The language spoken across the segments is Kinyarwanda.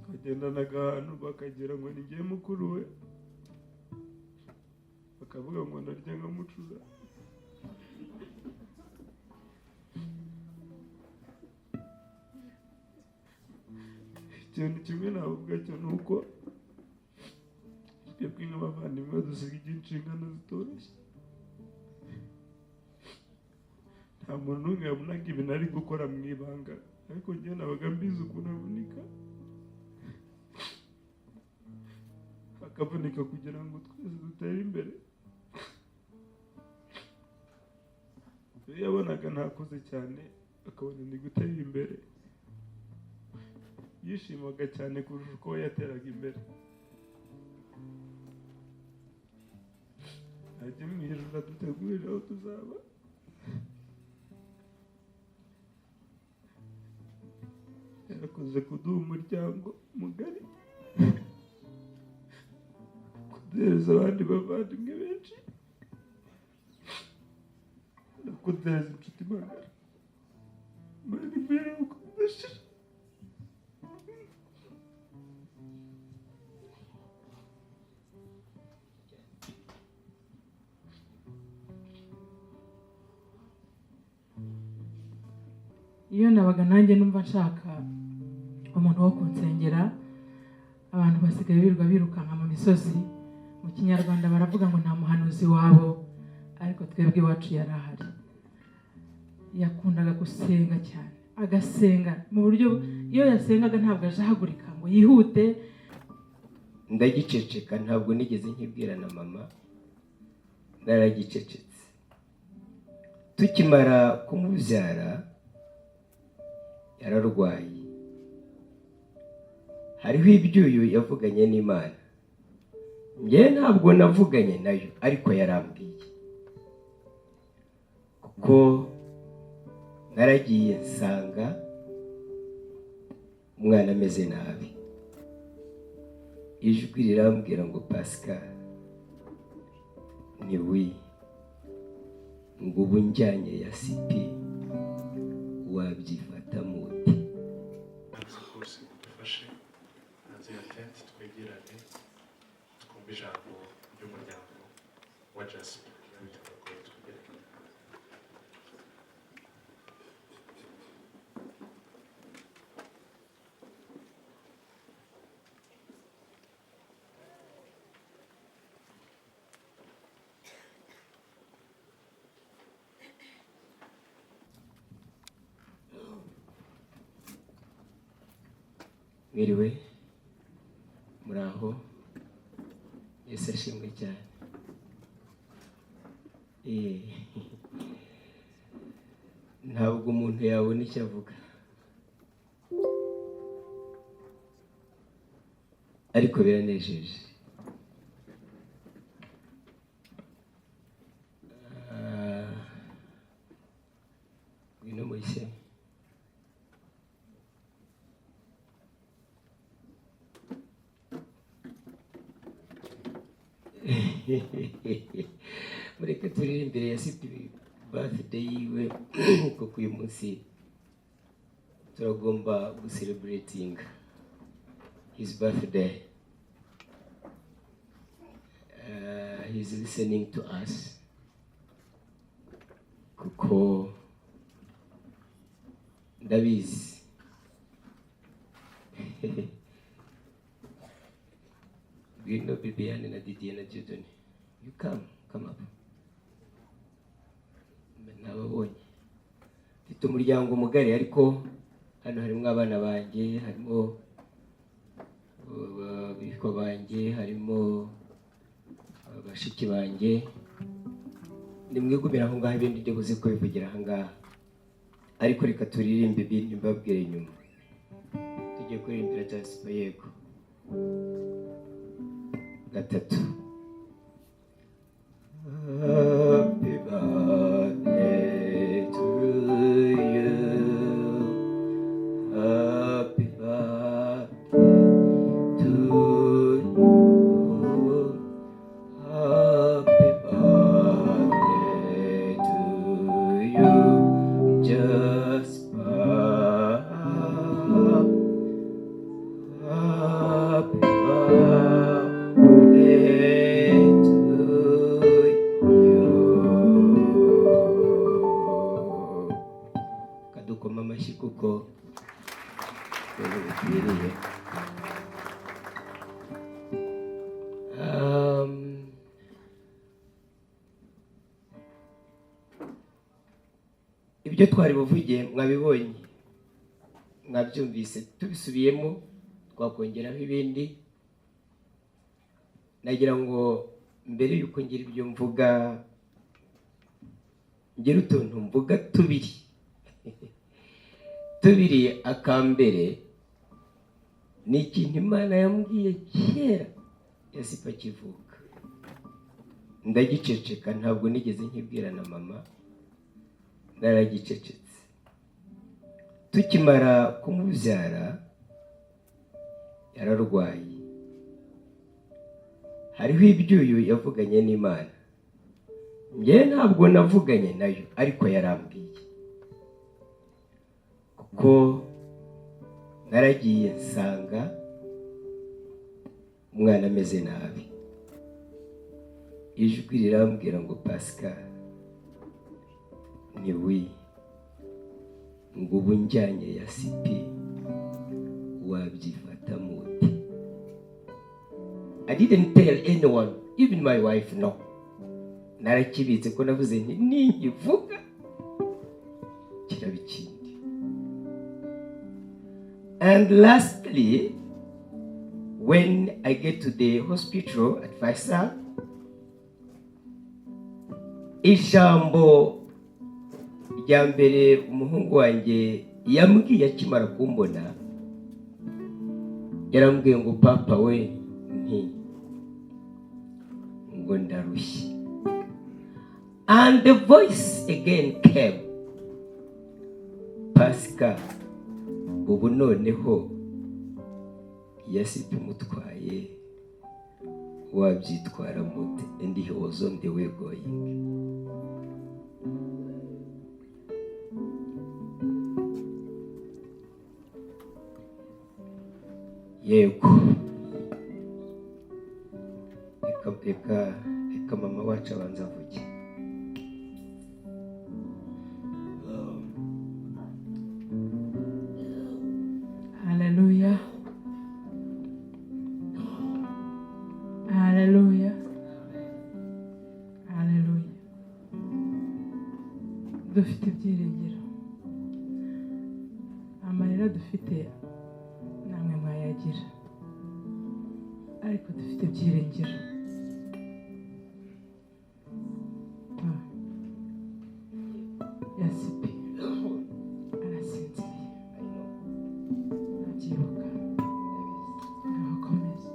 Twagendanaga ahantu bakagira ngo ni njye mukuru we, bakavuga ngo ndarya nkamucuza. Ikintu kimwe navuga cyo ni uko twebwe nk'abavandimwe dusiga inshingano zitoroshye. Nta muntu n'umwe yabonaga ibintu ari gukora mu ibanga, ariko njye nabaga mbizi ukuntu avunika, akavunika kugira ngo twese dutere imbere. Iyo yabonaga ntakoze cyane akabona ni gutera imbere, yishimaga cyane kurusha uko we yateraga imbere. Ajye mu ijuru adutegurire aho tuzaba. Yarakoze kuduha umuryango mugari, kuduhereza abandi bavandimwe benshi, no kuduhereza inshuti magara. Imana iguhe kudashira. Iyo nabaga nanjye numva nshaka umuntu wo kunsengera, abantu basigaye birirwa birukanka mu misozi. Mu kinyarwanda baravuga ngo nta muhanuzi wabo, ariko twebwe iwacu yari ahari. Yakundaga gusenga cyane, agasenga mu buryo iyo yasengaga ntabwo ajahagurika ngo yihute. Ndagiceceka, ntabwo nigeze nkibwira na mama, naragicecetse. Tukimara kumubyara yararwaye, hariho ibyuyu yavuganye n'Imana. Njye ntabwo navuganye nayo, ariko yarambwiye, kuko naragiye nsanga umwana ameze nabi. Ijwi rirambwira ngo Pascal, ni wi ngo ubu njyanye ya CP wabyifata mute? Rwose dufashe hanze ya tente, twegerane twumve ijambo ry'umuryango wa Jasper. Bitabagoye twegerane. Mwiriwe, muraho, Yesu ashimwe cyane. Ntabwo umuntu yabona icyo avuga, ariko biranejeje. Ngwino Moise. Mureke turirimbire ya Sipi birthday yiwe, kuko uyu munsi turagomba gucelebrating his birthday. He's listening to us, kuko ndabizi. Ngwino Bibiane na Didier na Dieudonné. You come up. Nababonye. Mfite umuryango mugari, ariko hano harimo abana banjye, harimo abitwa banjye, harimo bashiki banjye. Nimwigumira aho ngaho, ibindi ndi buze kubivugira aha ngaha, ariko reka turirimbe ibindi mbabwire nyuma. Tugiye kuririmbira Jasper. Yego, gatatu. Happy birthday to you. Happy birthday to you. Happy birthday to you, Jasper. Gikwiriye. Ibyo twari buvuge mwabibonye, mwabyumvise, tubisubiyemo twakongeraho ibindi. Nagira ngo mbere yuko ngira ibyo mvuga, ngira utuntu mvuga tubiri tubiri. Akambere ni ikintu Imana yambwiye kera Yasipi akivuka, ndagiceceka, ntabwo nigeze nkibwira na mama, naragicecetse. Tukimara kumubyara yararwaye, hariho ibyuyu yavuganye n'Imana, njye ntabwo navuganye nayo, ariko yarambwiye, kuko naragiye nsanga umwana ameze nabi, ijwi rirambwira ngo Pascal, ni wi ngo ubu njyanye Yasipi wabyifata mute? I didn't tell anyone, even my wife, no. Narakibitse ko navuze nti ninkivuga kiraba ikindi. And lastly, when I get to the hospital at Faisal, ijambo rya mbere umuhungu wanjye yambwiye akimara kumbona, yarambwiye ngo papa we, nti ngo ndarushye. And the voice again came, Pascal, ubu noneho Yasipi umutwaye wabyitwara mute? And he was on the way going. Yego, reka reka reka mama wacu abanza avuge. Haleluya, haleluya, haleluya! Dufite ibyiringiro. Amarira dufite namwe mwayagira, ariko dufite ibyiringiro. Ah. Yasipi arasinziriye. I know. Ndabyibuka. Ngaho komeza.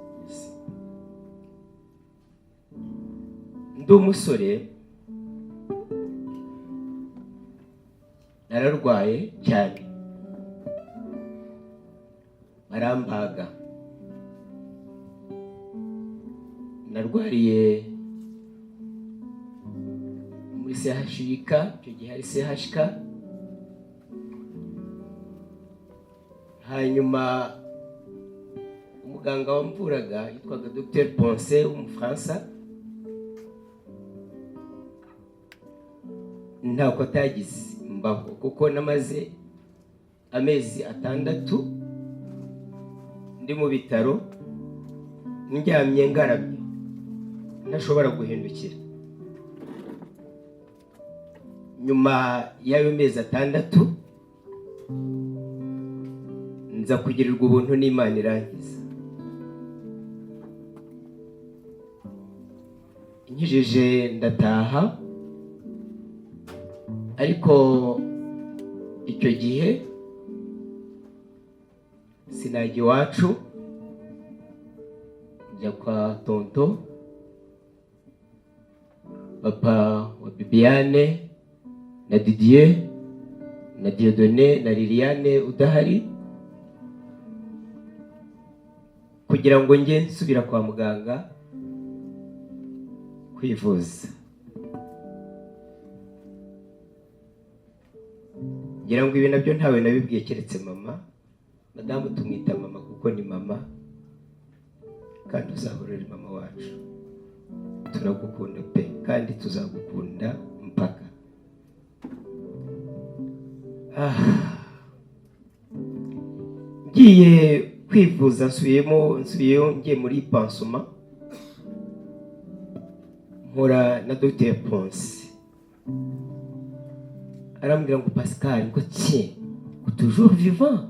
Ndi umusore nararwaye cyane, barambaga. Narwariye muri CHUK, icyo gihe hari CHK. Hanyuma umuganga wamvuraga yitwaga Dr Ponce w'Umufaransa. Ntako atagize mbaho, kuko namaze amezi 6 ndi mu bitaro, ndyamye ngaramye, ntashobora guhindukira. Nyuma y'ayo mezi 6 nza kugirirwa ubuntu n'Imana irangiza inkijije, ndataha. Ariko icyo gihe sinajya iwacu, njya kwa tonto, papa wa Bibiane na Didier na Dieudonné na Liliane udahari, kugira ngo njye nsubira kwa muganga kwivuza. Ngira ngo ibi nabyo ntawe nabibwiye keretse mama. Madamu tumwita mama kuko ni mama, kandi uzahora uri mama wacu. Turagukunda pe, kandi tuzagukunda mpaka. Ah. Ngiye kwivuza, nsubiyemo, nsubiyeyo, ngiye muri pansement, mpura na Dr Ponce, arambwira ngo: "Pascal," ngo, "tiens, ngo toujours vivant."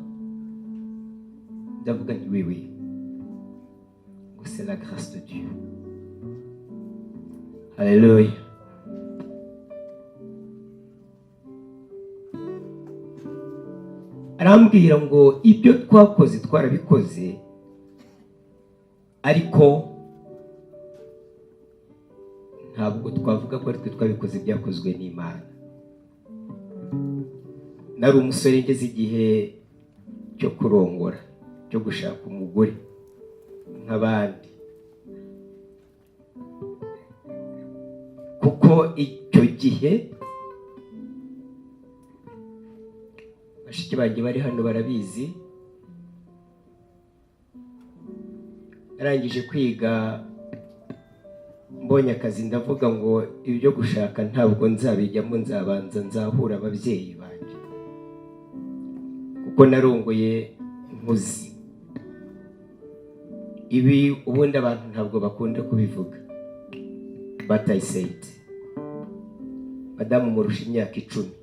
Ndavuga nti: "Oui, oui," ngo, "c'est la grâce de Dieu." Haleluya. Arambwira ngo ibyo twakoze twarabikoze, ariko ntabwo twavuga ko ari twe twabikoze, byakozwe n'Imana. Nari umusore ngeze igihe cyo kurongora, cyo gushaka umugore nk'abandi, kuko icyo gihe bashiki banjye bari hano barabizi. Narangije kwiga, mbonye akazi, ndavuga ngo ibyo gushaka ntabwo nzabijyamo, nzabanza nzahura ababyeyi banjye, kuko narongoye nkuze. Ibi ubundi abantu ntabwo bakunda kubivuga, but I said, madamu murusha imyaka 10.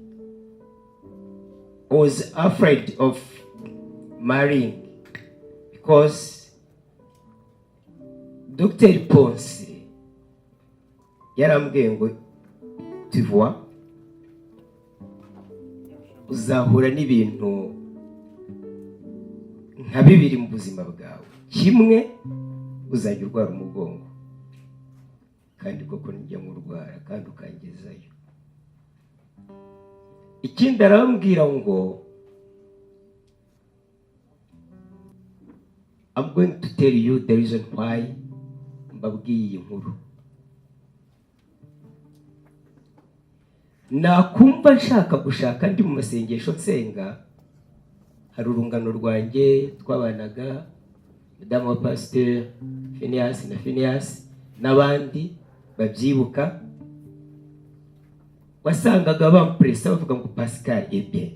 I was afraid of marrying because Dr Ponce yarambwiye ngo: "Tu vois, uzahura n'ibintu nka bibiri mu buzima bwawe. Kimwe, uzajya urwara umugongo." Kandi koko njya nkurwara kandi ukangezayo. Ikindi arambwira ngo: "I'm going to tell you the reason why mbabwiye iyi nkuru. Nakumva nshaka gushaka, ndi mu masengesho nsenga, hari urungano rwanjye twabanaga, madamu wa pasiteri Phineas na Phineas n'abandi babyibuka, wasangaga bampressa bavuga ngo: 'Pascal, eh bien,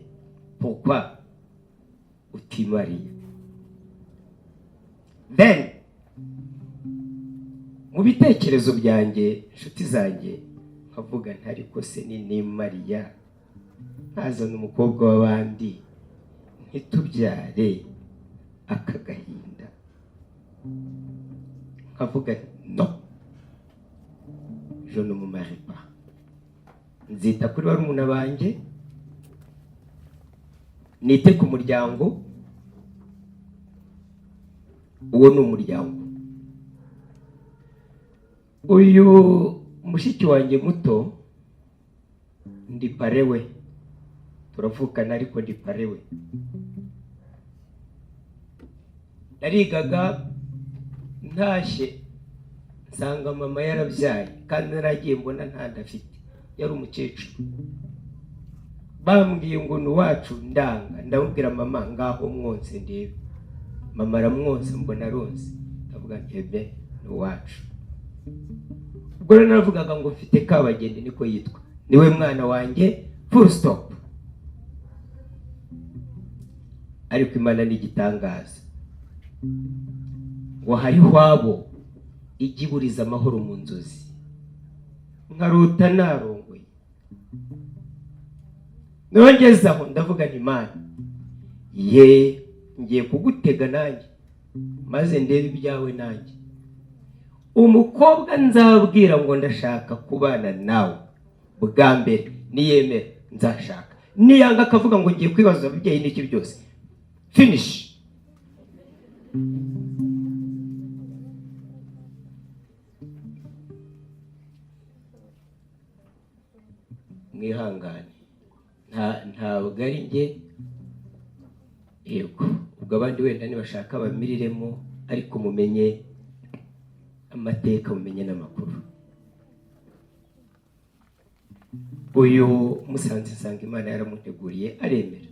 pourquoi utimariye?' Then mu bitekerezo byanjye, inshuti zanjye, nkavuga nti: 'Ariko se ni nimariya, nkazana umukobwa w'abandi, ntitubyare aka gahinda?' Nkavuga nti: 'No, je ne me marie pas, nzita kuri barumuna banjye, nite ku muryango.'" Uwo ni umuryango. Uyu mushiki wanjye muto ndi parrain we, turavukana ariko ndi parrain we. Narigaga, ntashye nsanga mama yarabyaye, kandi naragiye mbona nta afite, yari umukecuru. Bambwiye ngo ni uwacu, ndanga. Ndamubwira: "Mama, ngaho mwonse ndebe." Mama aramwonsa, mbona aronse, ndavuga nti: "Ebe ni uwacu." Ubwo rero naravugaga ngo mfite Kabageni, niko yitwa, niwe mwana wanjye, full stop. Ariko Imana ni igitangaza, ngo hariho abo ijya iburiza amahoro mu nzozi, nkarota narongoye. Nongeze aho ndavuga nti: "Imana ye, ngiye kugutega nanjye maze ndebe ibyawe nanjye. Umukobwa nzabwira ngo ndashaka kubana nawe bwa mbere, niyemera nzashaka, niyanga akavuga ngo ngiye kwibaza ababyeyi n'iki byose, finish." Mwihangane, ntabwo ari njye. Yego, ubwo abandi wenda nibashaka bamiriremo, ariko mumenye amateka, mumenye n'amakuru. Uyu musanze nsanga Imana yaramuteguriye, aremera.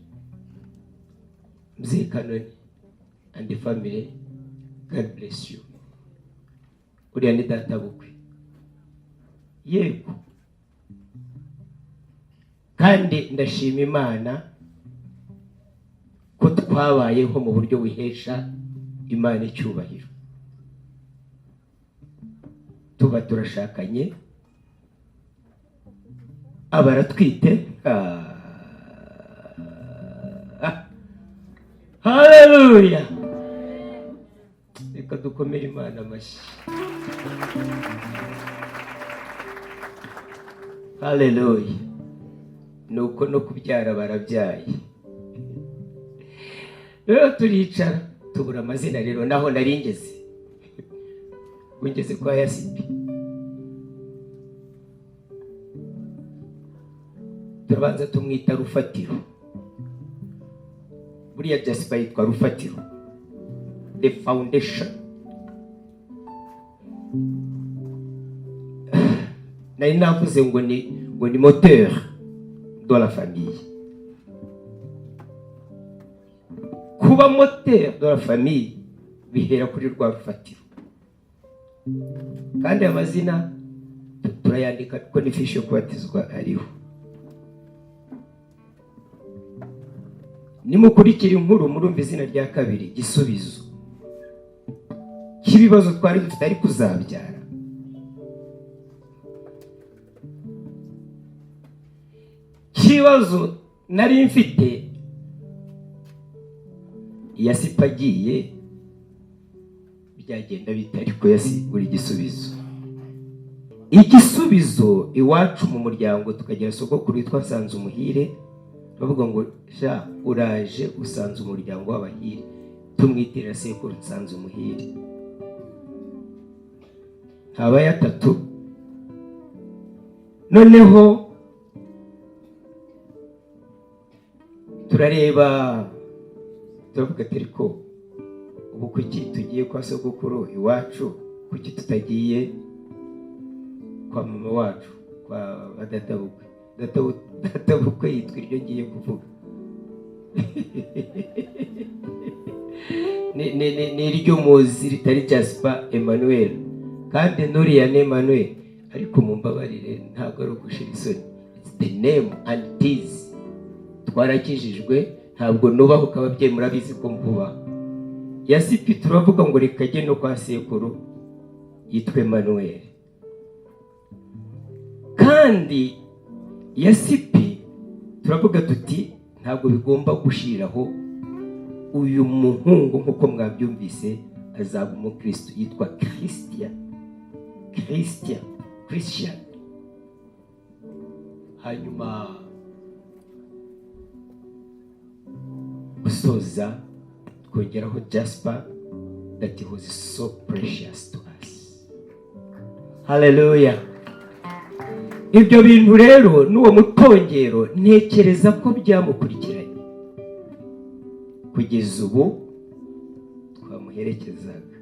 Mzee Kanoni and the family, God bless you. Uriya ni data bukwe, yego. Kandi ndashima Imana Ko twabayeho mu buryo buhesha Imana icyubahiro. Tuba turashakanye, abaratwite. Haleluya! Reka dukomere Imana amashyi. Haleluya! Nuko no kubyara barabyaye. Rero turicara tubura amazina. Rero naho nari ngeze, ngeze kwa Yasipi, turabanza tumwita Rufatiro. Buriya Jasper yitwa Rufatiro, the foundation. Nari navuze ngo ni moteur de la famille. Kuba moteur de la famille bihera kuri rwa rufatiro. Kandi aya mazina turayandika kuko n'ifishi yo kubatizwa ariho. Nimukurikira inkuru, murumva izina rya kabiri, Gisubizo cy'ibibazo twari dufite, ariko uzabyara. Ikibazo nari mfite, Yasipa agiye byagenda bite? Ariko yasi buri gisubizo, igisubizo iwacu mu muryango, tukagira sogokuru witwa Nsanzumuhire. Bavuga ngo sha uraje usanze umuryango w'abahire, tumwitirira sekuru Nsanzumuhire. Habaye atatu. Noneho turareba, turavuga ati ariko ubu kuki tugiye kwa sogokuru iwacu, kuki tutagiye kwa mama wacu, kwa databukwe? Databukwe yitwa iryo ngiye kuvuga, ni iryo muzi ritari Jasper Emmanuel, kandi nuriya ni Emmanuel. Ariko mumbabarire, ntabwo ari ugushira isoni, it's the name and it is. Twarakijijwe, ntabwo nubahuka ababyeyi, murabizi ko mvuba. Yasipi turavuga ngo reka ajye no kwa sekuru yitwa Emmanuel. Kandi Yasipi turavuga tuti ntabwo bigomba gushiraho, uyu muhungu nk'uko mwabyumvise azaba umukristo, yitwa Christian, Christian, Christian. Hanyuma gusoza twongeraho Jasper, that he was so precious to us. Hallelujah. Ibyo bintu rero n'uwo mutongero ntekereza ko byamukurikiranye kugeza ubu twamuherekezaga.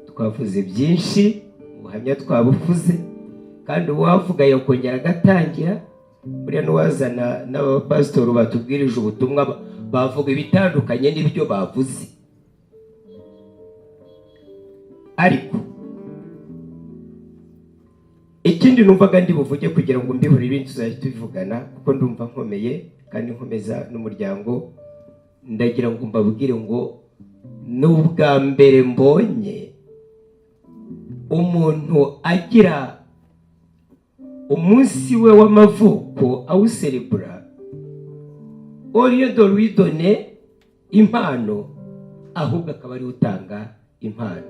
Twavuze byinshi, ubuhamya twabuvuze, kandi uwavuga yakongera agatangira. Buriya n'uwazana n'abapasitori batubwirije ubutumwa bavuga ibitandukanye n'ibyo bavuze. Ariko ikindi numvaga ndi buvuge kugira ngo mbihore, ibindi tuzajya tubivugana, kuko ndumva nkomeye kandi nkomeza n'umuryango. Ndagira ngo mbabwire ngo n'ubwa mbere mbonye umuntu agira umunsi we w'amavuko awuserebura, au lieu de lui donner impano, ahubwo akaba ariwe utanga impano.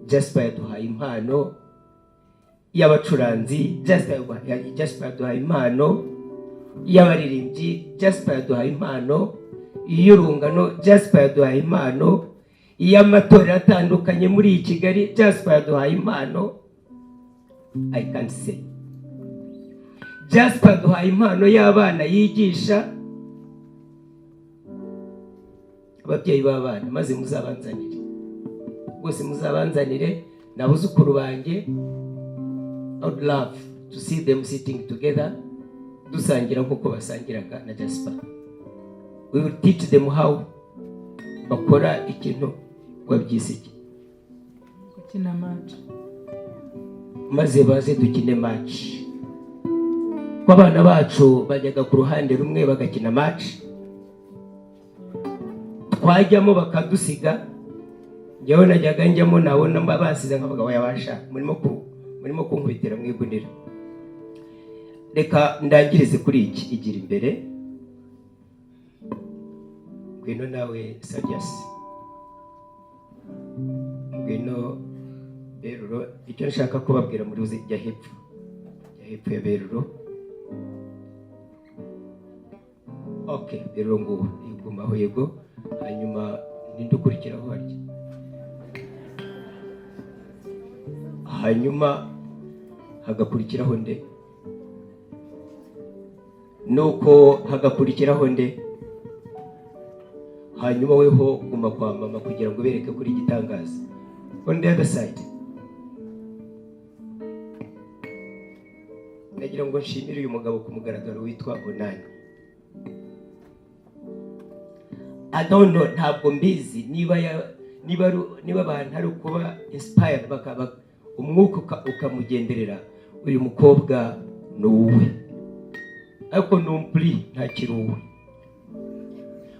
Jasper yaduhaye impano y'abacuranzi, Jasper yaduhaye impano y'abaririmbyi, Jasper yaduhaye impano y'urungano, Jasper yaduhaye impano y'amatorero atandukanye muri iyi Kigali, Jasper yaduhaye impano. I can't say. Jasper yaduhaye impano y'abana yigisha, ababyeyi b'abana, maze muzabanzanire bose, muzabanzanire n'abuzukuru banjye. I would love to see them sitting together, dusangira nk'uko basangiraga na Jasper. We will teach them how bakora ikintu wabyise iki? Gukina match. Maze baze dukine match. Ko abana bacu bajyaga ku ruhande rumwe bagakina match, Twajyamo bakadusiga. Njyewe najyaga njyamo, nabona mba basize nkavuga: "Wayabasha, murimo kunkubitira mu igunira." Reka ndangirize kuri iki. Igira imbere, ngwino nawe Sajyasi, ngwino Beruro. Icyo nshaka kubabwira muri buze, jya hepfo, jya hepfo ya Beruro. Okay, Beruro nguwo, yigumaho. Yego. Hanyuma ninde ukurikiraho harya? Hanyuma hagakurikiraho nde? Nuko hagakurikiraho nde? Hanyuma weho guma kwa mama kugira ngo ubereke kuri igitangaza. On the other side, ndagira ngo nshimire uyu mugabo ku mugaragaro witwa Onani. I don't know, ntabwo mbizi niba abantu ari ukuba inspired, bakaba umwuka ukamugenderera. Uyu mukobwa ni uwe, ariko numpuri ntakiri uwe,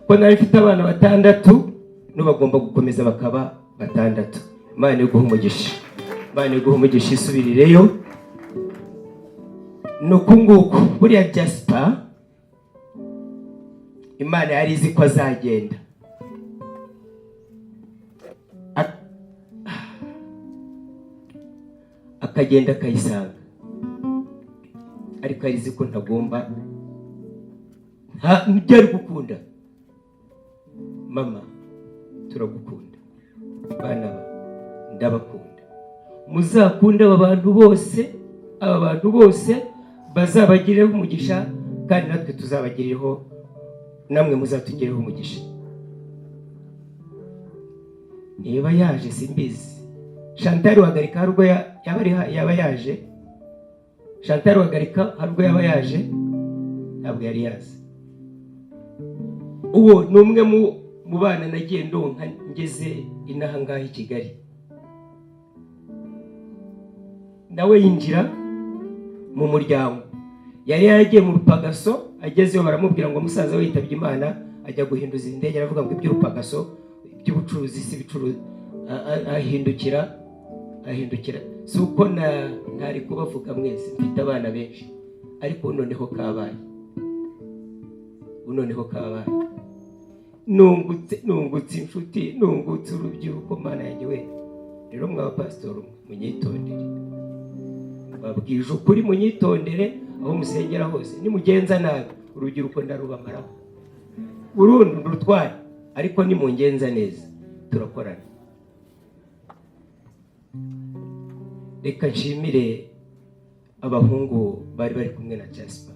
ko nari mfite abana batandatu, n'ubagomba gukomeza bakaba batandatu. Imana iguha umugisha, Imana iguha umugisha. Isubirireyo. Ni uku nguku. Buriya Jasper, Imana yari izi ko azagenda, akagenda akayisanga, ariko yari izi ko ntagomba, ntibyari gukunda. Mama, turagukunda. Bana ba, ndabakunda. Muzakunde aba bantu bose, aba bantu bose bazabagireho umugisha, kandi natwe tuzabagirireho, namwe muzatugireho umugisha. Niba yaje simbizi. Chantal Ruhagarika, hari ubwo yaba yaje? Chantal Ruhagarika, hari ubwo yaba yaje? Ntabwo yari yazi. Uwo ni umwe mu bana nagiye ndonka ngeze inaha ngaha i Kigali, nawe yinjira mu muryango. Yari yaragiye mu rupagaso, agezeyo baramubwira ngo musaza we yitabye Imana, ajya guhinduza indege, aravuga ngo iby'urupagaso, iby'ubucuruzi si ibicuruzi. Ahindukira. Si uko ntari kubavuga mwese, mfite abana benshi, ariko ubu noneho kabaye, ubu noneho kabaye. Nungutse inshuti, nungutse urubyiruko. Mana yanjye we! Rero mwa pasitori, munyitondere, babwije ukuri, munyitondere. Aho musengera hose, nimugenza nabi urubyiruko ndarubamaraho burundu, ndurutware, ariko nimungenza neza turakorana. Reka nshimire abahungu bari bari kumwe na Jasper.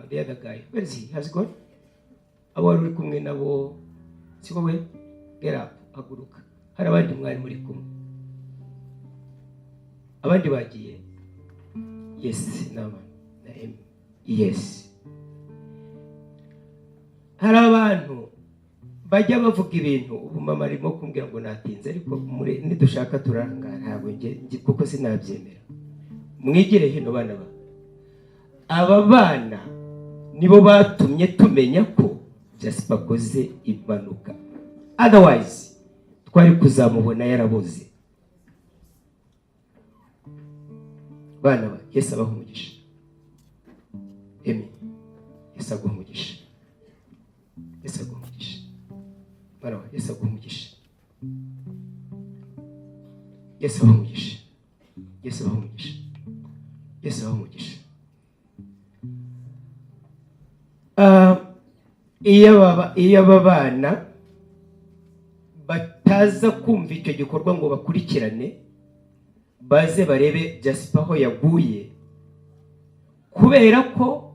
The other guy, where is he? Has gone? Abo wari uri kumwe nabo, si wowe? Get up, haguruka. Hari abandi mwari muri kumwe, abandi bagiye. Yes, nama na M. Yes, hari abantu bajya bavuga ibintu. Ubu mama arimo kumbwira ngo natinze, ariko nidushaka turarangara, ntabwo njye kuko sinabyemera. Mwigire hino, bana ba. Aba bana nibo batumye tumenya ko Jasper akoze impanuka, otherwise twari kuzamubona yaraboze. Bana ba, Yesu abaha umugisha. Emi, Yesu aguha umugisha, Yesu aguha umugisha. Bana ba, Yesu aguha umugisha, Yesu abaha umugisha, Yesu abaha umugisha, Yesu abaha umugisha. Iyo aba bana bataza kumva icyo gikorwa ngo bakurikirane, baze barebe Jasper aho yaguye, kubera ko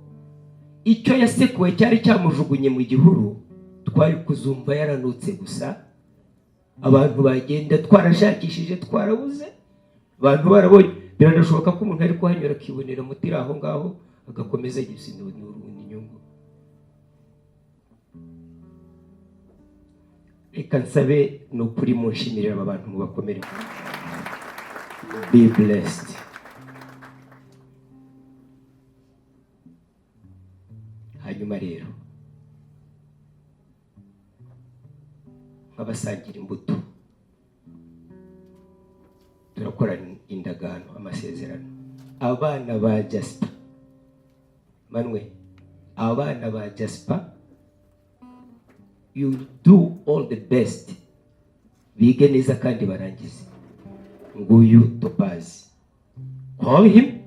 icyo yasekuwe cyari cyamujugunye mu gihuru, twari kuzumva yaranutse gusa. Abantu bagenda twarashakishije, twarabuze, abantu barabonye. Biranashoboka ko umuntu ari kuhanyura akibonera umuti iri aho ngaho, agakomeza agira inyungu. Reka nsabe, ni ukuri munshimirira aba bantu, mubakomere. Be blessed. Hanyuma rero Nk'abasangira imbuto turakora indagano, amasezerano. Abana ba Jasper manwe, abana ba Jasper, you do all the best, bige neza kandi barangize. Nguyu Topazi, call him.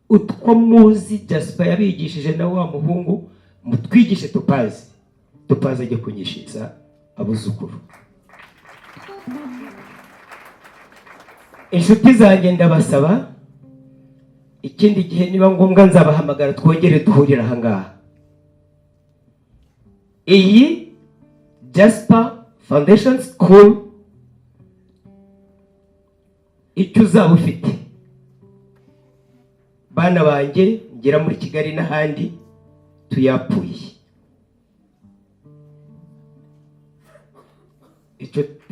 Utwo muzi Jasper yabigishije na wa muhungu, mutwigishe Topazi. Topazi ajye kunyishiriza abuzukuru. Inshuti zanjye, ndabasaba, ikindi gihe niba ngombwa nzabahamagara, twongere duhurire aha ngaha. Iyi Jasper Foundation School, icyo uzaba ufite, bana banjye ngera muri Kigali n'ahandi, tuyapuye.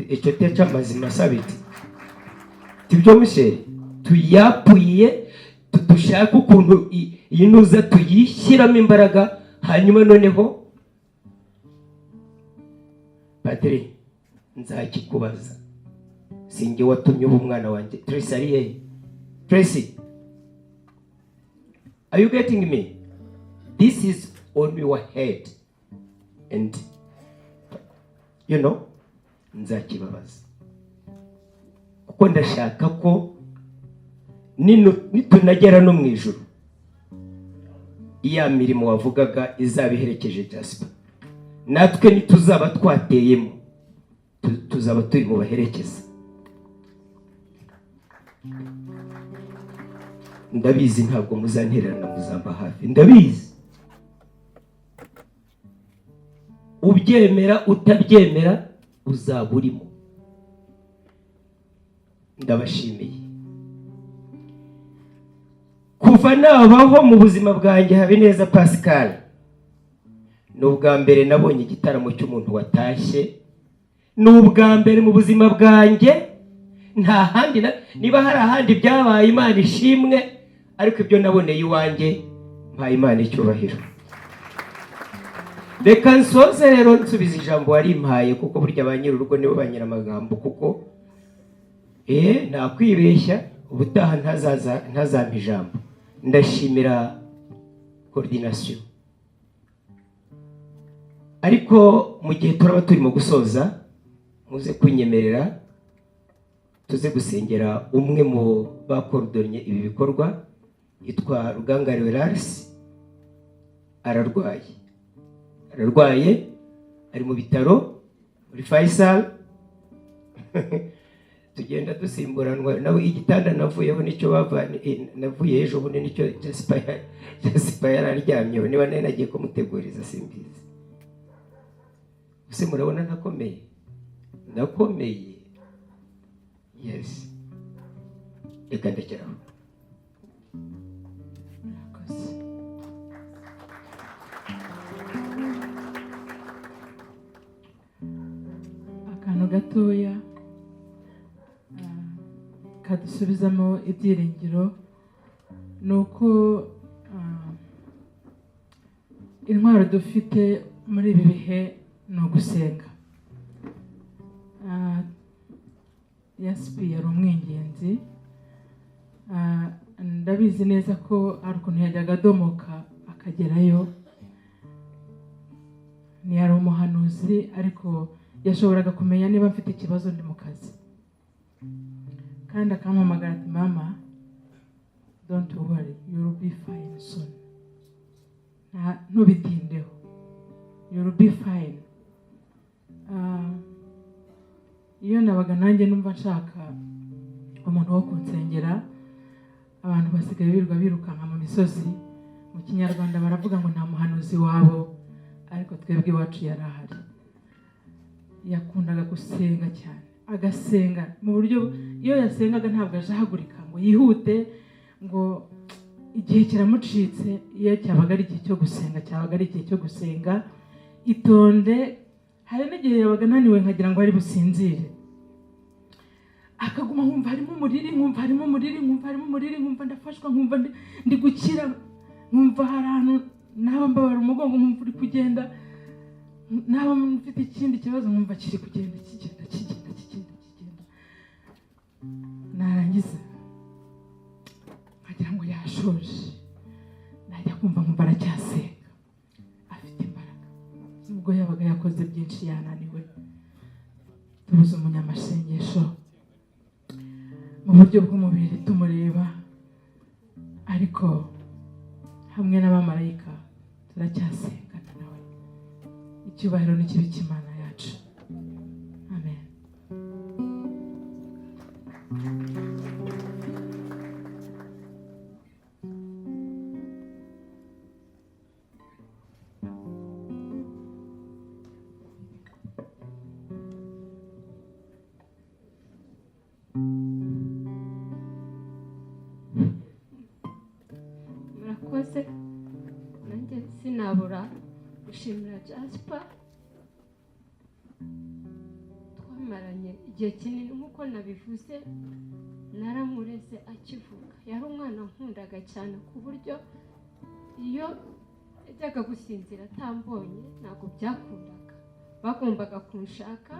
Icyo teca mazima sabiti tibyo Michel, tuyapuye, dushake ukuntu iyi ntuza tuyishyiramo imbaraga. Hanyuma noneho padiri, nzakikubaza, sinjye watumye uba umwana wanjye. Tracy ari hehe? Tracy, are you getting me? This is on your head and nzakibabaza, kuko ndashaka ko nitunagera no mu ijuru, iya mirimo wavugaga izaba iherekeje Jasper. Natwe nituzaba twateyemo, tuzaba turi mu baherekeza. Ndabizi ntabwo muzantererana, muzamba hafi, ndabizi. Ubyemera utabyemera, uzaba urimo. Ndabashimiye. Kuva nabaho mu buzima bwanjye, Habineza Pascal, ni ubwa mbere nabonye igitaramo cy'umuntu watashye. Ni ubwa mbere mu buzima bwanjye, nta handi niba hari ahandi byabaye, Imana ishimwe, ariko ibyo naboneye iwanjye, mpaye Imana icyubahiro. Reka nsoze rero nsubiza ijambo warimpaye, kuko burya ba nyir'urugo nibo ba nyir'amagambo, kuko nta kwibeshya, ubutaha ntazaza ntazampa ijambo. Ndashimira coordination, ariko mu gihe turaba turimo gusoza, muze kunyemerera tuze gusengera umwe mu bakorodonye ibi bikorwa, yitwa Rugangariwe Lars. Ararwaye, ararwaye, ari mu bitaro muri Faisal. Tugenda dusimburanwa nawe igitanda navuyeho nicyo bavanye, navuye ejo bundi nicyo Jasper yari aryamyeho. Niba nari nagiye kumuteguriza simbizi. Ese murabona ntakomeye? Ndakomeye. Yes, reka ndekeraho. Murakoze. Akantu gatoya kadusubizamo ibyiringiro ni uko intwaro dufite muri ibi bihe ni ugusenga. Yasipi yari umwingenzi. Ndabizi neza ko hari ukuntu yajyaga adomoka akagerayo. Ntiyari umuhanuzi, ariko yashoboraga kumenya niba mfite ikibazo ndi mu kazi, kandi akampamagara ati: "Mama, don't worry, you will be fine soon. Ntubitindeho, you will be fine." Iyo nabaga nanjye numva nshaka umuntu wo kunsengera, abantu basigaye birirwa birukanka mu misozi. Mu Kinyarwanda baravuga ngo nta muhanuzi wabo, ariko twebwe iwacu yari ahari. Yakundaga gusenga cyane, agasenga mu buryo iyo yasengaga ntabwo ajahagurika ngo yihute ngo igihe kiramucitse. Iyo cyabaga ari igihe cyo gusenga, cyabaga ari igihe cyo gusenga, itonde. Hari n'igihe yabaga ananiwe nkagira ngo ari businzire, akaguma, nkumva harimo umuriri, nkumva harimo umuriri, nkumva harimo umuriri, nkumva ndafashwa, nkumva ndi gukira, nkumva hari ahantu naba mbabara umugongo, nkumva uri kugenda. Naba mfite ikindi kibazo nkumva kiri kugenda kigenda kigenda kigenda kigenda, narangiza nkagira ngo yashoje, najya kumva nkumva aracyasenga, afite imbaraga nubwo yabaga yakoze byinshi yananiwe. Tubuze umunyamasengesho mu buryo bw'umubiri tumureba, ariko hamwe n'abamarayika turacyasengana nawe. Icyubahiro n'ikibi cy'Imana yacu. Amen. Murakoze. Nanjye sinabura gushimira Jasper, twamaranye igihe kinini nk'uko nabivuze, naramureze akivuka. Yari umwana nkundaga cyane ku buryo iyo yajyaga gusinzira atambonye ntabwo byakundaga, bagombaga kunshaka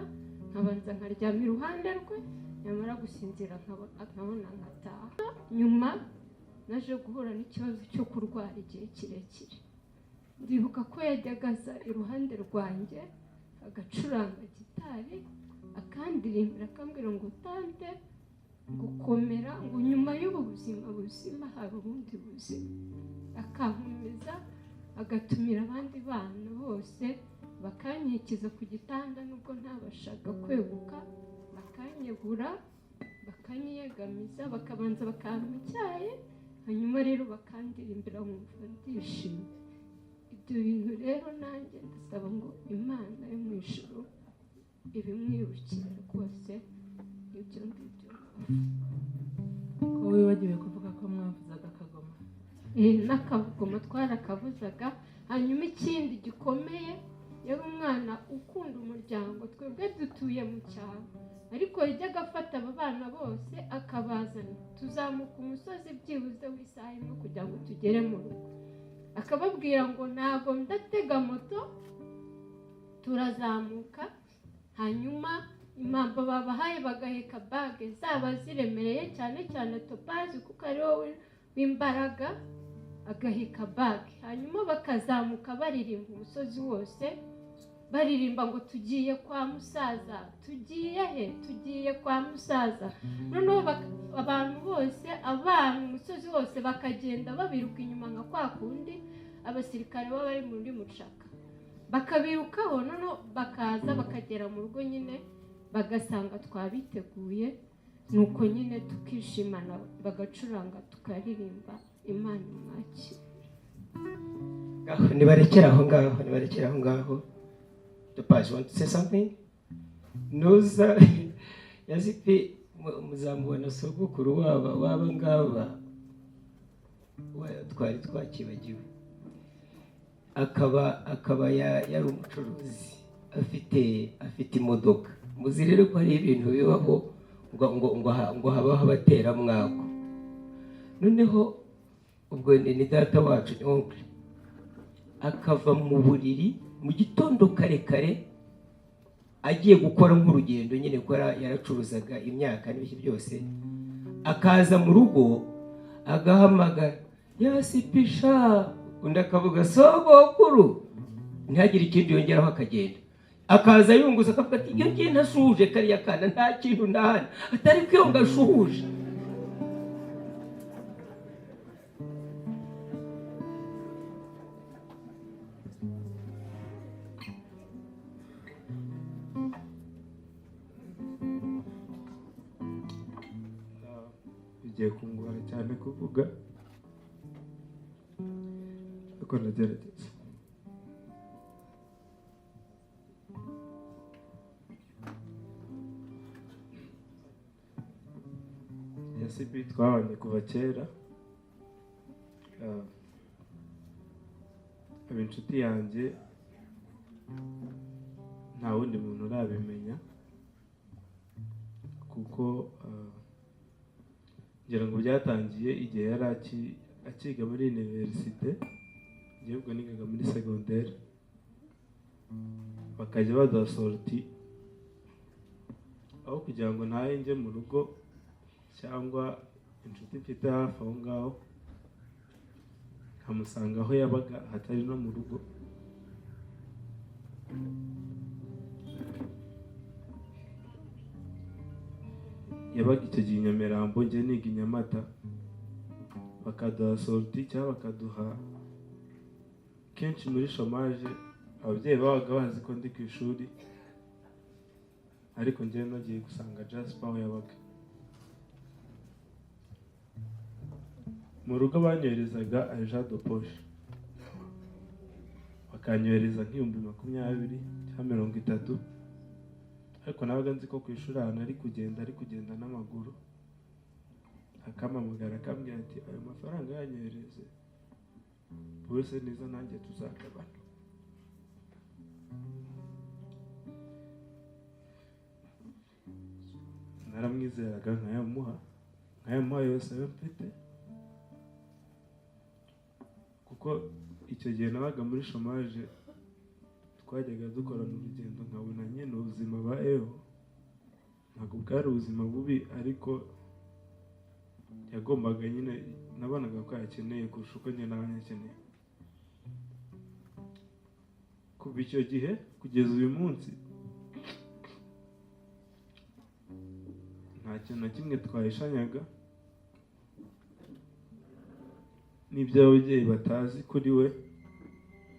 nkabanza nkaryama iruhande rwe, nyamara gusinzira nkabona nkataha. Nyuma naje guhura n'ikibazo cyo kurwara igihe kirekire. Ndibuka ko yajyaga aza iruhande rwanjye agacuranga gitari akandirimbira, akambwira ngo tante, ngo komera, ngo nyuma y'ubu buzima buzima hari ubundi buzima. Akankomeza, agatumira abandi bana bose bakanyikiza ku gitanda nubwo ntabashaga kweguka, bakanyegura, bakanyiyegamiza, bakabanza bakampa icyayi, hanyuma rero bakandirimbira nkumva ndishimye. Ibyo bintu rero nanjye ndasaba ngo Imana yo mu ijuru ibimwibukire rwose ibyo ngibyo. Ko wibagiwe kuvuga ko mwavuzaga akagoma? N'akagoma twarakavuzaga. Hanyuma ikindi gikomeye, yari umwana ukunda umuryango. Twebwe dutuye mu cyaro, ariko yajyaga afata aba bana bose akabazana, tuzamuka umusozi byibuze w'isaha imwe kugira ngo tugere mu rugo. Akababwira ngo ntabwo ndatega moto, turazamuka. Hanyuma impamvu babahaye bagaheka bage zaba ziremereye cyane cyane Topazi kuko ari wowe w'imbaraga, agaheka bage, hanyuma bakazamuka baririmba umusozi wose, baririmba ngo tugiye kwa musaza, tugiye he, tugiye kwa musaza. Noneho abantu bose, abana umusozi wose bakagenda babiruka inyuma nka kwa kundi abasirikare baba bari muri mucaka, bakabirukaho. Noneho bakaza bakagera mu rugo nyine bagasanga twabiteguye, nuko nyine tukishimana, bagacuranga, tukaririmba. Imana imwakire. Nibarekera aho ngaho, nibarekera aho ngaho. Topazi, want to say something? Nuza Yasipi muzamubona sogokuru waba ngaba twari twakibagiwe, akaba yari umucuruzi, afite imodoka. Muzi rero ko hari ibintu bibaho ngo habaho abateramwako. Noneho ubwo ni data wacu ni oncle, akava mu buriri mu gitondo kare kare agiye gukora nk'urugendo nyine, ko yaracuruzaga imyaka n'ibiki byose, akaza mu rugo agahamagara Yasipisha, undi akavuga sogokuru, ntihagire ikindi yongeraho, akagenda. Akaza yunguza akavuga ati iyo ngiye ntasuhuje kariya kana nta kintu ntahana, atari kwiyonga ashuhuje. Bigiye kungora cyane kuvuga, ariko ndagerageza. Yasipi twabanye kuva kera, aba inshuti yanjye, nta wundi muntu urabimenya, kuko ngira ngo byatangiye igihe yari akiga muri universite, njye ubwo nigaga muri secondaire. Bakajya baduha sortie aho kugira ngo ntahe njye mu rugo cyangwa inshuti mfite hafi aho ngaho, nkamusanga aho yabaga hatari no mu rugo. Yabaga icyo gihe i Nyamirambo, njye niga i Nyamata. Bakaduha sortie cyangwa bakaduha kenshi muri chômage. Ababyeyi babaga bazi ko ndi ku ishuri, ariko njyewe nagiye gusanga Jasper aho yabaga. Mu rugo banyoherezaga argent de poche, bakanyohereza nk'20,000 cyangwa 30, ariko nabaga nzi ko ku ishuri ahantu ari kugenda n'amaguru. Akampamagara akambwira ati: "Ayo mafaranga yanyohereze bose neza, nanjye tuzagabana." Naramwizeraga nkayamuha yose ayo mfite, kuko icyo gihe nabaga muri chômage. Twajyaga dukorana urugendo, nkabona nyine ubuzima abayeho ntabwo bwari ubuzima bubi, ariko yagombaga nyine, nabonaga ko yakeneye kurusha uko njye nawe nyakeneye. Kuva icyo gihe kugeza uyu munsi nta kintu na kimwe twahishanyaga, n'ibyo ababyeyi batazi kuri we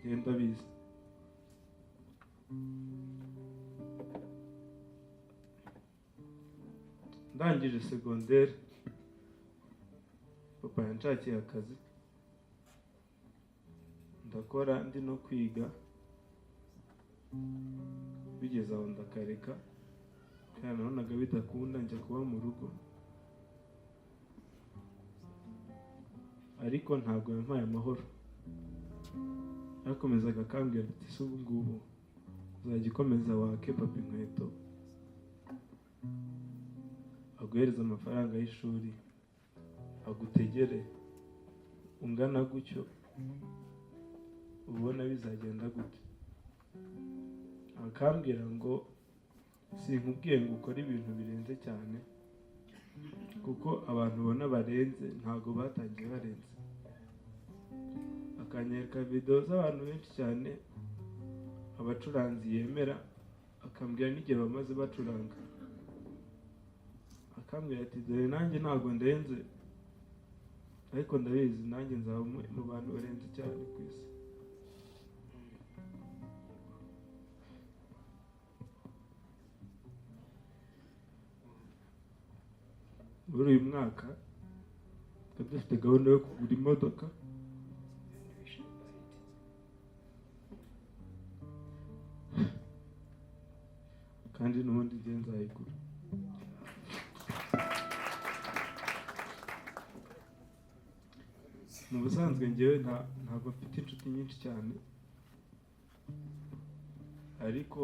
ngenda bizi. Ndangije segonderi, papa yanshakiye akazi, ndakora ndi no kwiga. Bigeze aho ndakareka kandi nabonaga bidakunda, njya kuba mu rugo, ariko ntabwo yampaye amahoro. Yakomezaga akambwira ati: "Se ubu ngubu uzajya ukomeza wake papa inkweto aguhereza amafaranga y'ishuri, agutegere ungana gutyo, ubona bizagenda gute?" Akambwira ngo: "Sinkubwiye ngo ukore ibintu birenze cyane, kuko abantu ubona barenze ntabwo batangiye barenze." Akanyereka videwo z'abantu benshi cyane, abacuranzi yemera, akambwira n'igihe bamaze bacuranga. Akambwira ati: "Dore nanjye ntabwo ndenze, ariko ndabizi nanjye nzaba umwe mu bantu barenze cyane ku isi." Muri uyu mwaka twari dufite gahunda yo kugura imodoka. We shall buy it. Kandi n'ubundi njye nzayigura. Mu busanzwe njyewe ntabwo mfite inshuti nyinshi cyane, ariko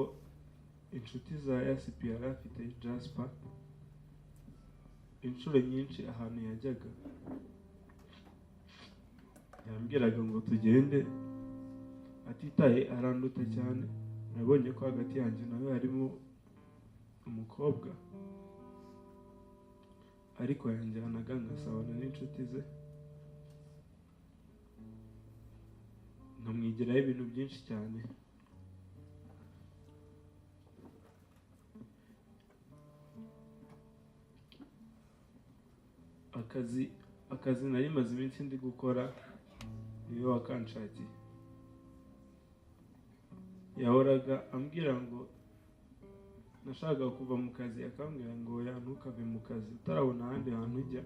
inshuti za Yasipi yari afite Jasper, inshuro nyinshi ahantu yajyaga yambwiraga ngo tugende, atitaye aranduta cyane. Nabonye ko hagati yanjye nawe harimo umukobwa, ariko yanjyanaga ngasabana n'inshuti ze, nkamwigiraho ibintu byinshi cyane. Akazi nari maze iminsi ndi gukora niwe wakanshakiye. Yahoraga ambwira ngo nashakaga kuva mu kazi, akambwira ngo: "Oya, ntukave mu kazi utarabona ahandi hantu ujya,"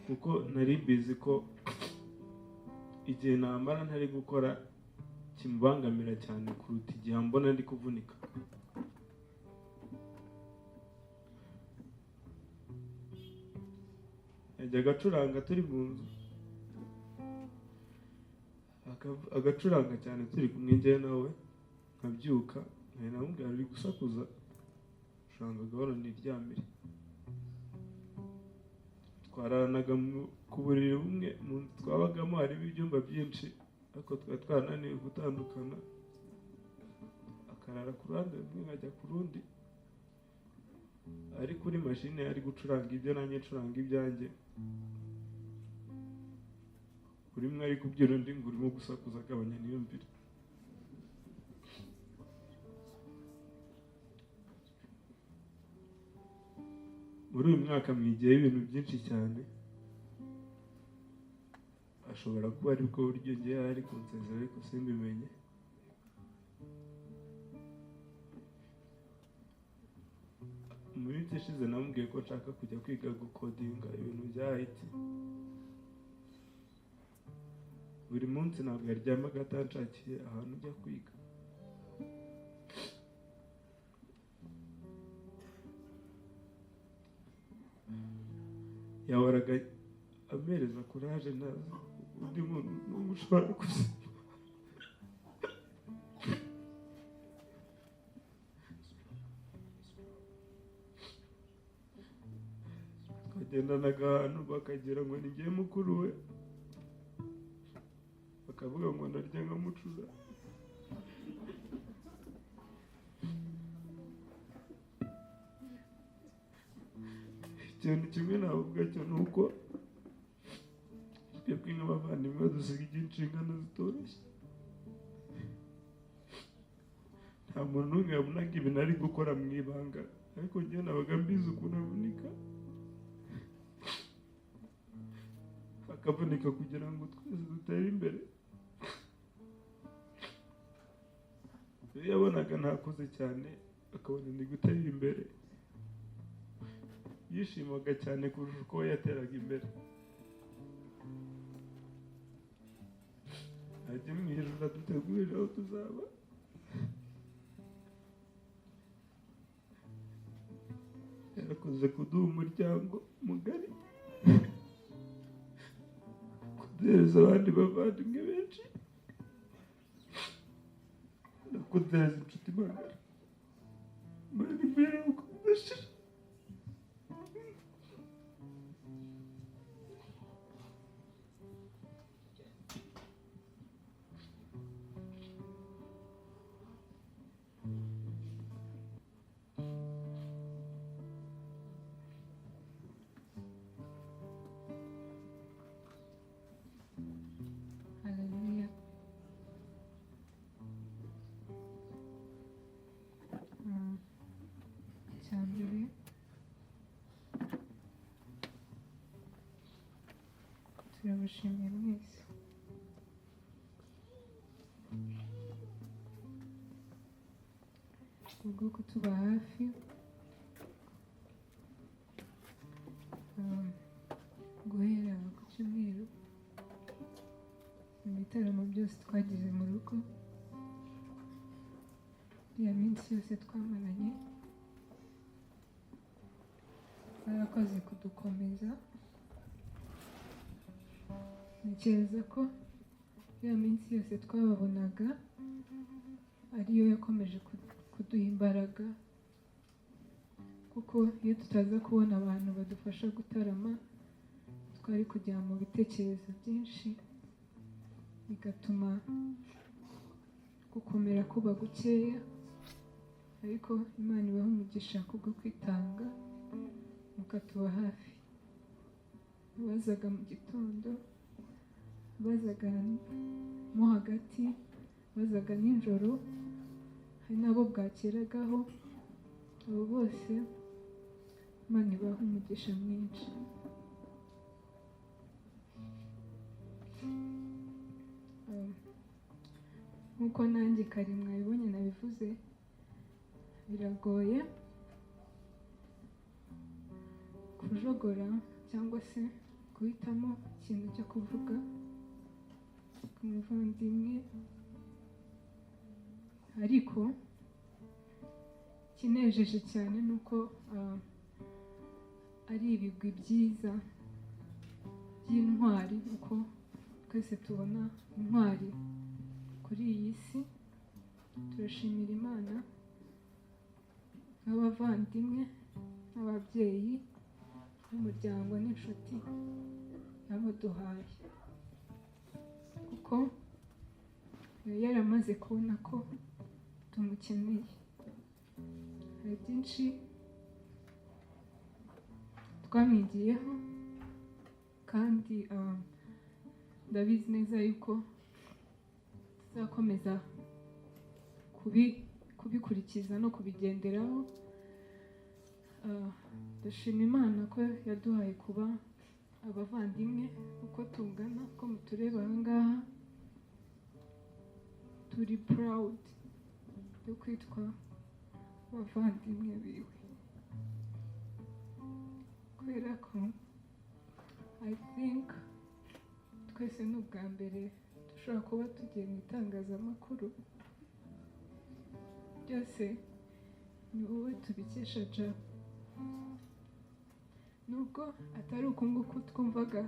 kuko nari mbizi ko igihe namara ntari gukora kimubangamira cyane kuruta igihe mbona ndi kuvunika. Yajyaga acuranga turi mu nzu, agacuranga cyane turi kumwe njyewe nawe, nkabyuka nkahita namubwira: "Uri gusakuza, curanga gahoro niryamire." Twararanaga ku buriri bumwe. Mu nzu twabagamo harimo ibyumba byinshi, ariko twari twarananiwe gutandukana. Akarara ku ruhande rumwe nkajya ku rundi, ari kuri mashine ari gucuranga ibyo nanjye ncuranga ibyanjye. Buri umwe ari kubwira undi ngo urimo gusakuza agabanya ntiyumvire. Muri uyu mwaka mwigiyeho ibintu byinshi cyane, ashobora kuba aribwo buryo ngewe ari kunsezera ariko simbimenye. Mu minsi ishize namubwiye ko nshaka kujya kwiga gukodinga ibintu bya IT. Buri munsi ntabwo yaryamaga atanshakiye ahantu ujya kwiga. Yahoraga ampereza kuraje ntazi undi muntu n'umwe ushobora kuzima. Twagendanaga ahantu bakagira ngo ni njye mukuru we, bakavuga ngo ndarya nkamucuza. Ikintu kimwe navuga cyo ni uko twebwe nk'abavandimwe dusiga inshingano zitoroshye. Nta muntu n'umwe yabonaga ibintu ari gukora mu ibanga, ariko njye nabaga mbizi ukuntu avunika, akavunika kugira ngo twese dutere imbere. Iyo yabonaga ntakoze cyane akabona ni gutera imbere, yishimaga cyane kurusha uko we yateraga imbere. Ajye mu ijuru adutegurire aho tuzaba. Yarakoze kuduha umuryango mugari, kuduhereza abandi bavandimwe benshi, no kuduhereza inshuti magara. Imana imuhe kudashira. Haleluya. Icya mbere turabashimiye mwese kubwo kutuba hafi, guhera ku cyumweru mu bitaramo byose twagize mu rugo, ya minsi yose twamaranye, barakoze kudukomeza. Ntekereza ko ya minsi yose twababonaga ariyo yakomeje kuduha imbaraga, kuko iyo tutaza kubona abantu badufasha gutarama twari kujya mu bitekerezo byinshi bigatuma gukomera kuba gukeya. Ariko Imana ibaha umugisha kubwo kwitanga mukatuba hafi. Bazaga mu gitondo, bazaga mo hagati, bazaga nijoro, hari n'abo bwakeragaho. Abo bose Imana ibaha umugisha mwinshi. Nk'uko nanjye kare mwabibonye nabivuze, biragoye kujogora cyangwa se guhitamo ikintu cyo kuvuga ku muvandimwe, ariko ikinejeje cyane ni uko ari ibigwi byiza by'intwari, uko twese tubona intwari kuri iyi si. Turashimira Imana nk'abavandimwe, nk'ababyeyi, n'umuryango n'inshuti yamuduhaye, kuko yari yaramaze kubona ko tumukeneye. tumukeneye. Hari byinshi twamwigiyeho kandi ndabizi neza yuko tuzakomeza kubikurikiza no kubigenderaho. Ndashima Imana ko yaduhaye kuba abavandimwe uko tungana, ko mutureba aha ngaha turi proud yo kwitwa abavandimwe biwe, kubera ko I think twese ni ubwa mbere dushobora kuba tugiye mu itangazamakuru. Byose ni wowe tubikesha Ja, nubwo atari uku nguku twumvaga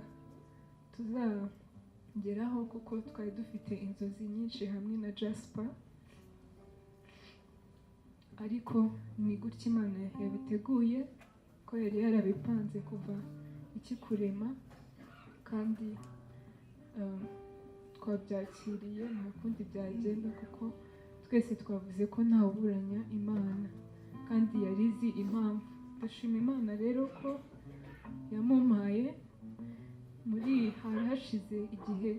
tuzageraho, kuko twari dufite inzozi nyinshi hamwe na Jasper, ariko ni gutya Imana yabiteguye, ko yari yarabipanze kuva ikikurema, kandi twabyakiriye nta kundi byagenda, kuko twese twavuze ko ntawuburanya Imana kandi yari izi impamvu. Ndashima Imana rero ko yamumpaye. Muri hari hashize igihe,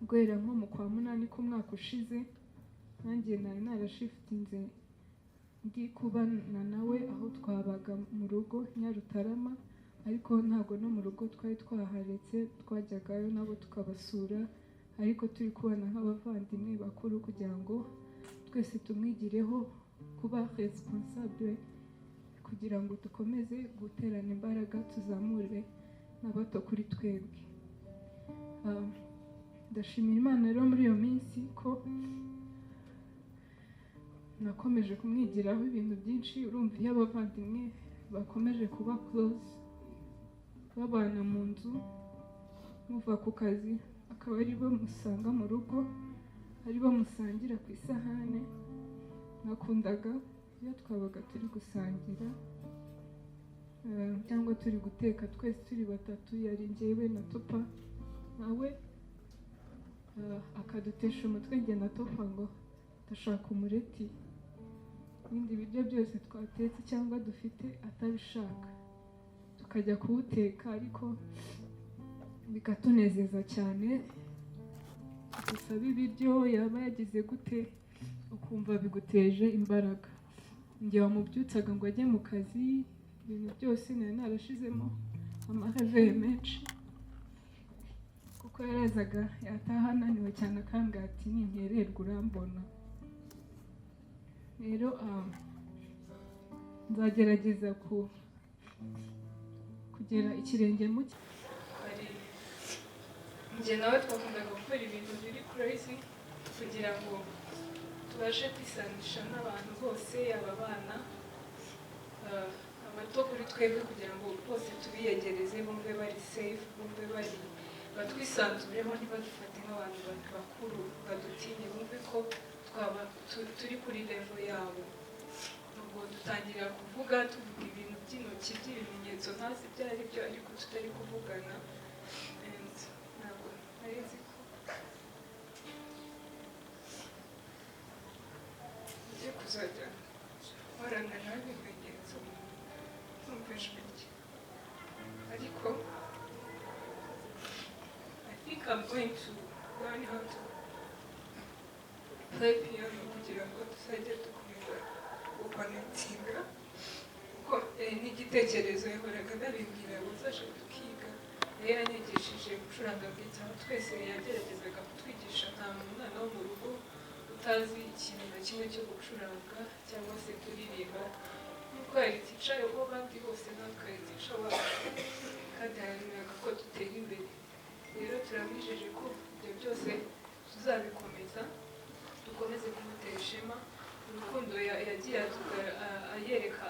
guhera nko mu kwa 8 k'umwaka ushize, nanjye nari narashifitinze ndi kubana nawe aho twabaga mu rugo Nyarutarama, ariko ntabwo no mu rugo twari twaharetse, twajyagayo nabo tukabasura, ariko turi kubana nk'abavandimwe bakuru kugira ngo twese tumwigireho kuba responsable, kugira ngo dukomeze guterana imbaraga tuzamure n'abato kuri twebwe. Ndashimira Imana rero muri iyo minsi ko nakomeje kumwigiraho ibintu byinshi. Urumva iyo abavandimwe bakomeje kuba close, babana mu nzu, muva ku kazi akaba ari bo musanga mu rugo, ari bo musangira ku isahane. Nakundaga iyo twabaga turi gusangira cyangwa turi guteka twese turi batatu, yari njyewe na Topa nawe, akadutesha umutwe njye na Topa ngo ndashaka umureti, ibindi biryo byose twatetse cyangwa dufite atabishaka, tukajya kuwuteka, ariko bikatunezeza cyane. Dusaba ibiryo yaba yagize gute ukumva biguteje imbaraga. Njye wamubyutsaga ngo ajye mu kazi, ibintu byose nari narashizemo amareveye menshi, kuko yarazaga yataha ananiwe cyane akambwira ati ninkererwa urambona. Rero nzagerageza kugera ikirenge mu cye. Hari njye nawe twakundaga gukora ibintu biri crazy kugira ngo tubashe kwisanisha n'abantu bose, yaba abana abato kuri twebwe, kugira ngo bose tubiyegereze, bumve bari safe, bumve bari batwisanzureho, ntibadufate nk'abantu bakuru badutinye, bumve ko twaba turi kuri level yabo. Ubwo dutangira kuvuga, tuvuga ibintu by'intoki by'ibimenyetso ntazi ibyo ari byo, ariko tutari kuvugana. And ntabwo nari nzi ko ngiye kuzajya nkorana nawe ibimenyetso numva ijwi rye, ariko I think I'm going to learn how to play piano kugira ngo tuzajye dukomeza gukonetinga, kuko n'igitekerezo yahoraga nabimbwira ngo nzashe tukiga. Yari yanyigishije gucuranga gitari, twese yageragezaga kutwigisha. Nta mwana wo mu rugo utazi ikintu na kimwe cyo gucuranga cyangwa se kuririmba, nk'uko yari tica abandi bose natwe yari tica wacu, kandi yaharaniraga ko dutera imbere. Rero turamwijeje ko ibyo byose tuzabikomeza, dukomeze kumutera ishema. Urukundo yagiye ayereka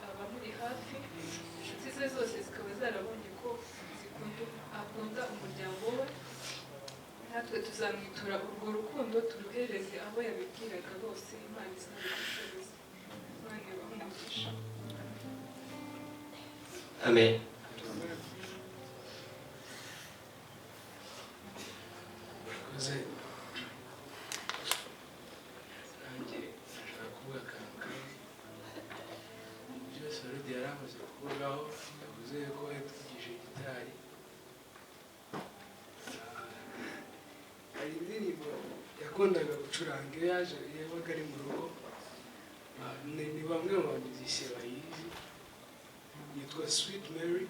abamuri hafi, inshuti ze zose zikaba zarabonye ko akunda umuryango we, natwe tuzamwitura urwo rukundo turuhereze abo yabibwiraga bose. Imana izabidushoboze. Imana ibahe umugisha. Amen. Murakoze. Yakundaga gucuranga iyo yaje, yabaga ari mu rugo. Ni bamwe mu bamizisiye bayizi, yitwa Sweet Mary.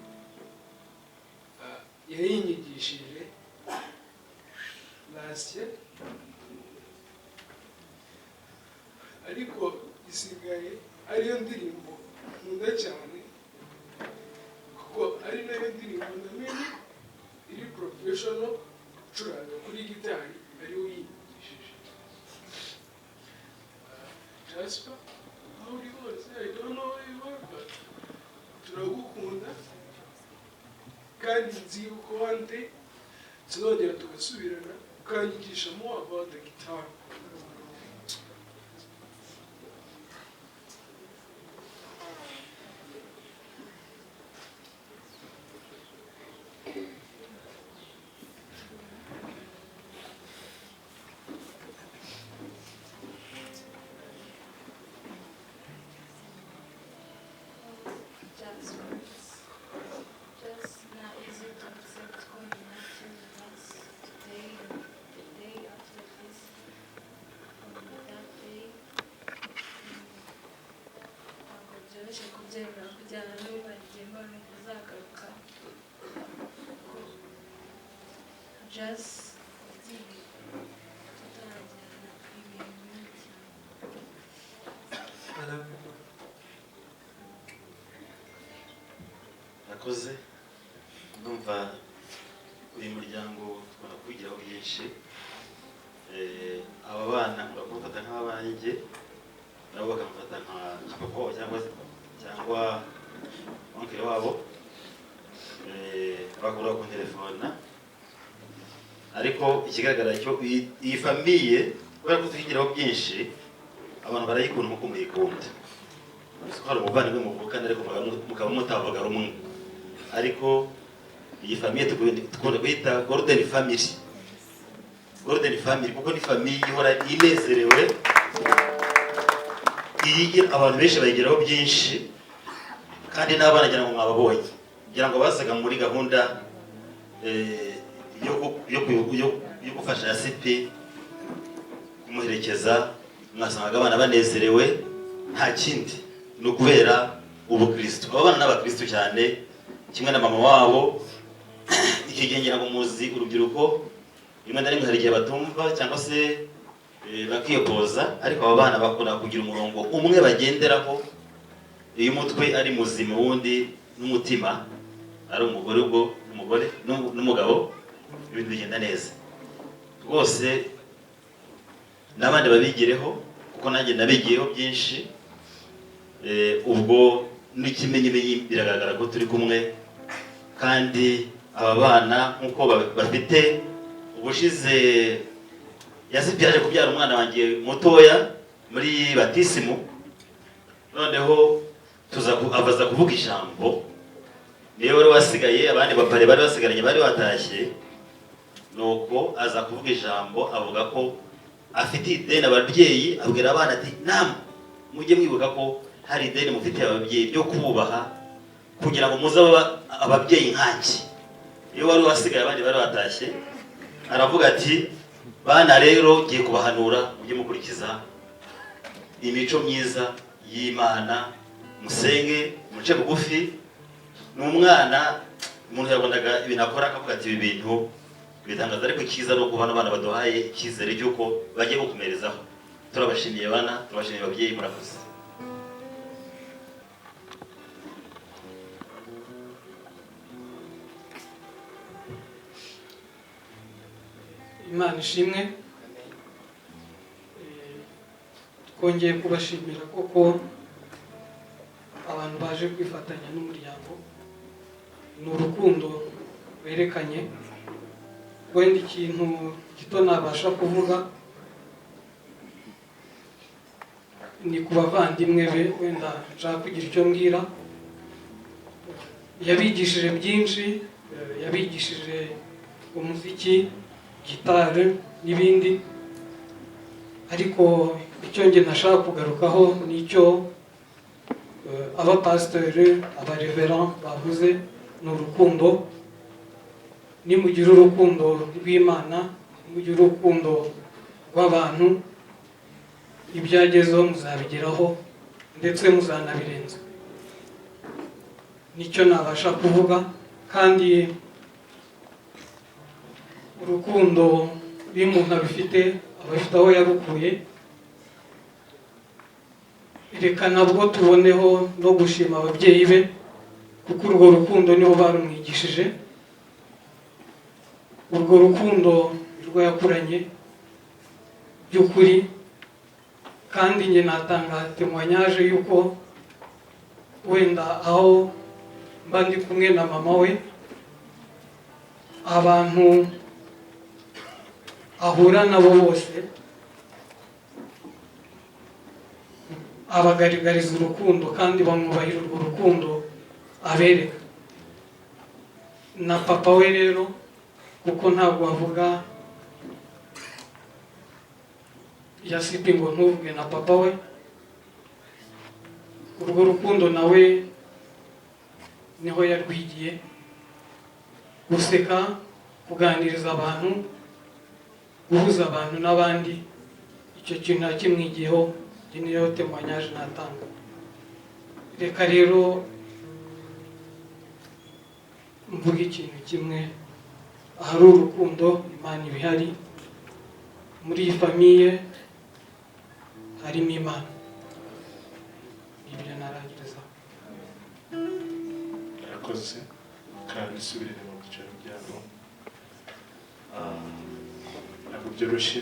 Yayinyigishije last year, ariko isigaye ariyo ndirimbo nkunda cyane, kuko ari nayo ndirimbo namenye iri professional gucuranga kuri gitari, ariwe uyinyigishije. Jasper, aho uri hose, I don't know where you are, but turagukunda, kandi nzi yuko one day tuzongera tugasubirana, ukanyigisha more about the guitar. Jasper, it's just not easy to accept going not here with us today and the day after this, that day. Ntabwo byoroshye kubyemera kujyana n'ubu igihe mbona numva uzagaruka. Just yagiye tutaragirana ibihe binini cyane. I love you. Murakoze. Ndumva uyu muryango tugomba kwigiraho byinshi. Aba bana nkunda kubafata nk'abanjye, nabo bakamufata nka papa wabo cyangwa oncle wabo. Bakunda kuntelefona, ariko ikigaragara cyo iyi famille, kubera ko tuyigiraho byinshi, abantu barayikunda nk'uko muyikunda. Uzi ko hari umuvandimwe muvukana ariko mukaba mutavuga rumwe, ariko iyi famille dukunda kuyita golden family, golden family, kuko ni famille ihora inezerewe, iyi abantu benshi bayigiraho byinshi, kandi n'abana ngira ngo mwababonye, ngira ngo bazaga muri gahunda yo gufasha Yasipi kumuherekeza, mwasangaga abana banezerewe, nta kindi ni ukubera ubukristo. Aba bana n'abakristo cyane, kimwe na mama wabo. Icyo gihe ngira ngo muzi urubyiruko, rimwe na rimwe hari igihe batumva cyangwa se bakiyokoza, ariko aba bana bakunda kugira umurongo umwe bagenderaho. Iyo umutwe ari muzima, uwundi n'umutima ari umugore, ubwo umugore n'umugabo, ibintu bigenda neza rwose. N'abandi babigireho, kuko nanjye nabigiyeho byinshi. Ubwo n'ikimenyimenyi biragaragara ko turi kumwe, kandi aba bana nk'uko bafite ubushize, Yasipi yaje kubyara umwana wanjye mutoya muri batisimu, noneho abaza kuvuga ijambo, niyo wari wasigaye, abandi bapare bari basigaranye bari batashye, nuko aza kuvuga ijambo, avuga ko afite ideni ababyeyi, abwira abana ati namwe mujye mwibuka ko hari ideni mufitiye ababyeyi ryo kububaha, kugira ngo muze ababyeyi nkanjye. Iyo wari wasigaye, abandi bari batashye, aravuga ati bana rero ngiye kubahanura, mujye mukurikiza imico myiza y'Imana, musenge, muce bugufi. Ni umwana umuntu yabonaga ibintu akora akavuga ati ibi bintu bitangaza, ariko icyiza ni uko bano bana baduhaye icyizere cy'uko bagiye gukomerezaho. Turabashimiye bana, turabashimiye ababyeyi, murakoze. Imana ishimwe. Twongeye kubashimira koko abantu baje kwifatanya n'umuryango, ni urukundo berekanye. Wenda ikintu gito nabasha kuvuga ni ku bavandimwe be, wenda nshaka kugira icyo mbwira. Yabigishije byinshi, yabigishije umuziki, gitari n'ibindi, ariko icyo njye nashaka kugarukaho ni icyo abapasitori, abareverend bavuze, ni urukundo. Nimugira urukundo rw'Imana, nimugira urukundo rw'abantu. Ibyo yagezeho muzabigeraho, ndetse muzanabirenza. Nicyo nabasha kuvuga. Kandi urukundo, iyo umuntu abifite, aba afite aho yarukuye. Reka nabwo tuboneho no gushima ababyeyi be, kuko urwo rukundo nibo barumwigishije, urwo rukundo rwo yakuranye by'ukuri. Kandi njye natanga témoignage y'uko wenda aho mba ndi kumwe na mama we, abantu ahura nabo bose abagaragariza urukundo, kandi bamwubahira urwo rukundo abereka. Na papa we rero, kuko ntabwo wavuga Yasipi ngo ntuvuge na papa we, urwo rukundo nawe niho yarwigiye. Guseka, kuganiriza abantu, guhuza abantu n'abandi, icyo kintu nakimwigiyeho. Iyi niyo témoignage natanga. Reka rero mvuge ikintu kimwe: ahari urukundo, Imana iba ihari. Muri iyi famille harimo Imana. Ibyo narangiriza. Murakoze, kandi isubirire mu byicaro byabo. Ntabwo byoroshye.